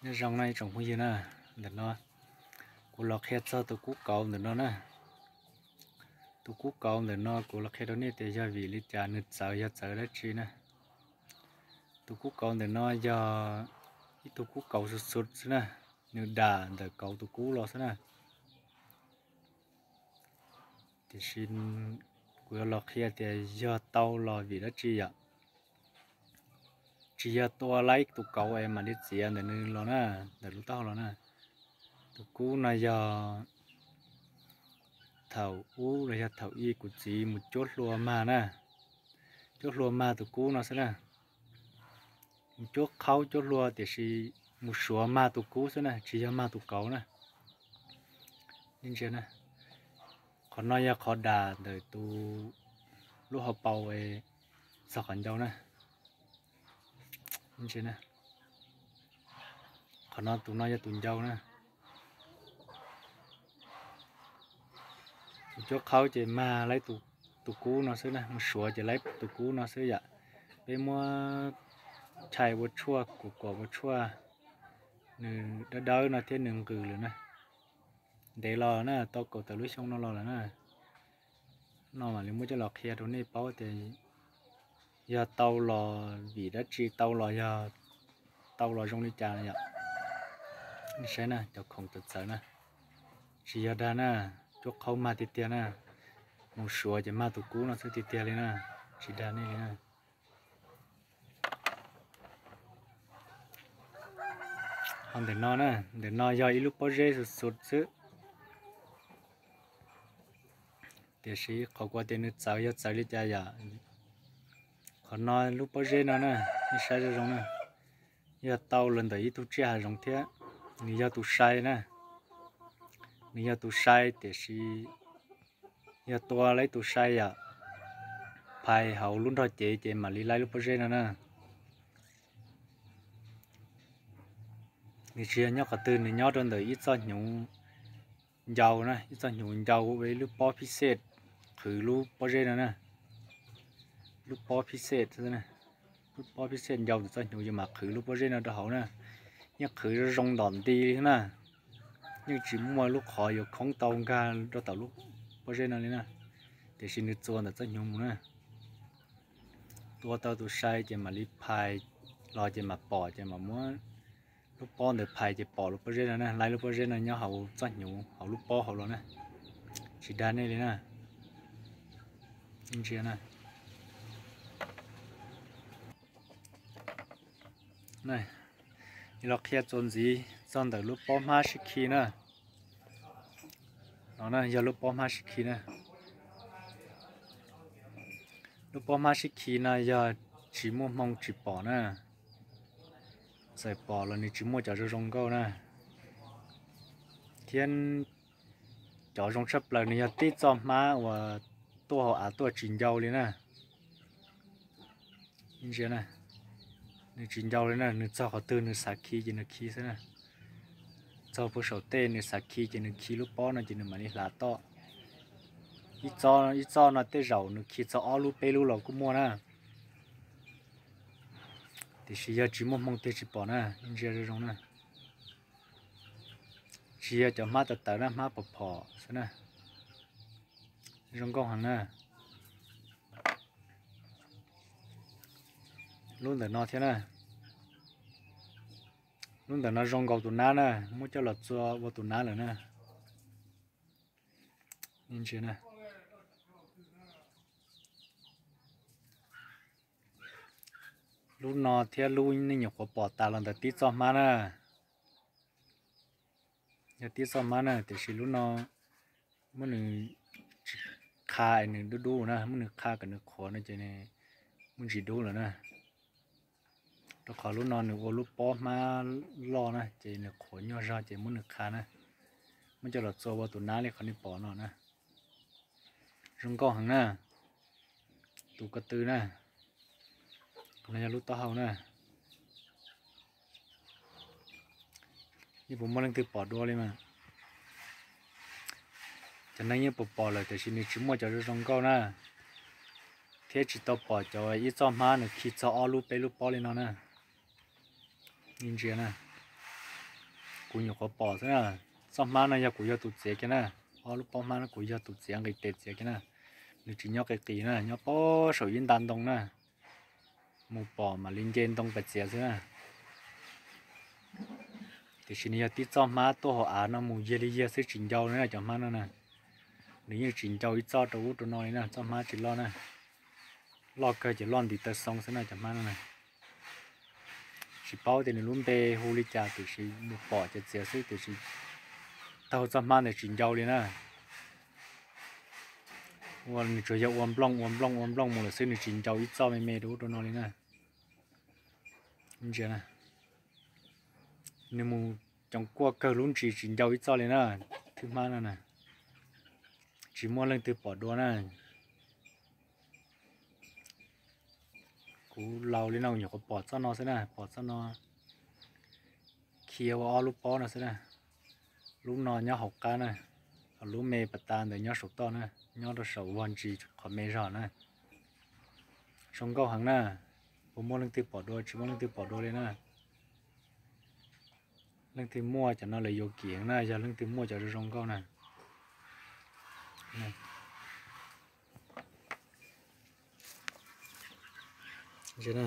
Nyob zoo na ib tsoom phooj ywg na, ntawm no kuv los qhia txog tus kub kauv ntawm no na. Tus kub kauv ntawm no kuv los qhia rau nej tias yog vim li cas nws txawv, yog txawv dab tsi na. Tus kub kauv ntawm no yog ib tug kub kauv xub xub xwb na, nws dam ntawm kauv tus kub los xwb na. Tiam sis kuv yuav los qhia tias yog tau los vim dab tsi yom. Tsis yog tua laib tus kauv es mam li txiav ntawm nws los na, ntawm lub taub hau los na. Tus kub no yog thaum ub los yog thaum ub kuv txiv mus cuab hlua mag na, cuab hlua mag tus kub no xwb na. Mus cuab qhaub cuab hlua tiam sis mus suav mag tus kub xwb na, tsis yog mag tus kauv na. Ntsia na, qhov no yog qhov dam ntawm tus lub hauv paus txog qhov ncau na. Qhov no, tus no yog tus ncau na. Mus cuab qhaub ces mag laib tus kub no xwb na, mus suav ces laib tus kub no xwb yom. Peb muab chais ua tshuaj, kuam kuam ua tshuaj, nws dawb dawb no thiab nws nqws lawm na. Ntev los na, tau kaum tawm lub xyoo no los lawm na. No mam li muab coj los qhia rau nej paub tias yog tau los vim dab tsi, tau los yog tau los zoo li cas yom. Saib na, cov khoom txawv txawv na, tsis yog dag na, cuab qhaub mag tiag tiag na, mus suav ces mag tus kub no xwb tiag tiag li na, tsis dag nej li na. Ho ntawm no na, ntawm no yog ib lub pob zeb xus xus xwb, tiam sis qhov kuv tias nws txawv yog txawv li cas yom. Qhov no lub pob zeb no na, nej saib zoo zoo na, yog tau los ntawm ib tug tsiaj hav zoov thiab. Nws yog tus sai na, nws yog tus sai tiam sis yog tua laib tus sai yom, phais hauv lub nrog cev ces mam li laib lub pob zeb no na. Nws tsis yog nyob qhov twg, nws nyob rau ntawm ib txoj hnyuv ncau na, ib txoj hnyuv ncau ua ib lub pob phij xej qhwv lub pob zeb no na. Lub pob phij xej, lub pob phij xej ncau ntawm txoj hnyuv ces mam qhwv lub pob zeb no rau hauv na. Yeej qhwv zoo zoo ntom nti li na, yeej tsis muaj lub qhov yuav khoob tau nkag rau tom lub pob zeb no li na, tiam sis nws txua ntawm txoj hnyuv mus na. Tua tau tus sai ces mam li phais los ces mam pom, ces mam muab lub pob ntawd phais ces pom lub pob zeb no na, laib lub pob zeb no nyob hauv txoj hnyuv hauv lub pob hauv los na. Tsis dag nej li na. Ntsia na, los qhia txuas ntxiv txog ntawm lub pob hmab sib khi na. No yog lub pob hmab sib khi na. Lub pob hmab sib khi no yog tsis muaj hmoo tsis pom na, txawm pom los nws tsis muaj cov zoo zoo nkauj na, thiab cov zoo tshaj plaws nws yog tib txoj hmab uas tuaj hauv av tuaj tsis ncau li na. Ntsia na, nws tsis ncau li na, nws txog qhov twg nws xav khi ces nws khi xwb na. Txog puag saum tej nws xav khi ces nws khi lub pob no ces nws mam li hlav toj. Ib txoj no tej zaum nws khi txog ob lub peb lub los kuj muaj na, tiam sis yog tsis muaj hmoo tiag tsis pom na. Ntsia zoo zoo na, tsis yog cov hmab tawv tawv na, hmab phom phom xwb na, zoo nkauj heev na. Lub ntawm no thiab na, lub ntawm no zoo nkaus tus nab na, muab coj los txua ua tus nab lawm na. Ntsia na, lub no thiab lub nej nyuam qhuav pom tas los ntawm tib txoj hmab na, yog tib txoj hmab na, tiam sis lub no muab nws tsis qha es nws dub dub na, muab nws qha kom nws qhuav no ces nws muaj ntsis dub lawm na. Rau qhov lub no nws ua lub pob hmab loj na ces nws qhuav nyuaj zog ces muab nws qha na, muab coj los txua ua tus nab li qhov nej pom no na. Zoo nkauj heev na, tus ko tw na. Qhov no yog lub taub hau na. Yeej puas muaj leej twg pom dua li mas? Cov neeg yeej puas pom lawm tiam sis nws tsis muaj cov zoo zoo nkauj na, thiab tsis tau pom cov ib txoj hmab nws khi txog ob lub peb lub pob li no na. Ntsia na, kuv nyuam qhuav pom xwb na. Txoj hmab no yog kuv yog tus txiav kiag na. Ob lub pob hmab no kuv yog tus txiav nqis tes txiav kiag na. Nws tsis nyob qis qis na, nyob pob saum ib nta ntoo na. Mus pom mam li nce ntoo pais txiav xwb na. Tiam sis nws yog tib txoj hmab tuaj hauv av no mus yiag li yiag xwb, tsis ncau li na cov hmab no na. Nws yeej tsis ncau ib txoj rau ub rau no li na, txoj hmab tsis loj na. Loj kawg ces loj ntiv taw xoo xwb na cov hmab no na. Tsis paub tias nws lub npe hu li cas, tiam sis mus pom ces txiav xwb, tiam sis taug txoj hmab ntawd tsis ncau li na. Ua nws tsuas yog ua nplooj ua nplooj ua nplooj mus lawm xwb, nws tsis ncau ib txoj me me rau ub rau no li na. Ntsia na, nws mus coos kuaj kawg lub ntsis tsis ncau ib txoj li na. Thwj hmab no na, tsis muaj leej twg pom dua na. Kuv laus li no nyuam qhuav pom txoj no xwb na, pom txoj no khiav ua ob lub pob no xwb na. Lub no nyob hauv qab na, ho lub me pas tas ntawd nyob saum toj na, nyob rau saum vag ntsis qhov me zog na. Zoo nkauj heev na, puas muaj leej twg pom dua, tsis muaj leej twg pom dua li na. Leej twg muaj cov no lawv yuav kim heev na, yog leej twg muaj cov zoo zoo nkauj na. Ntsia na,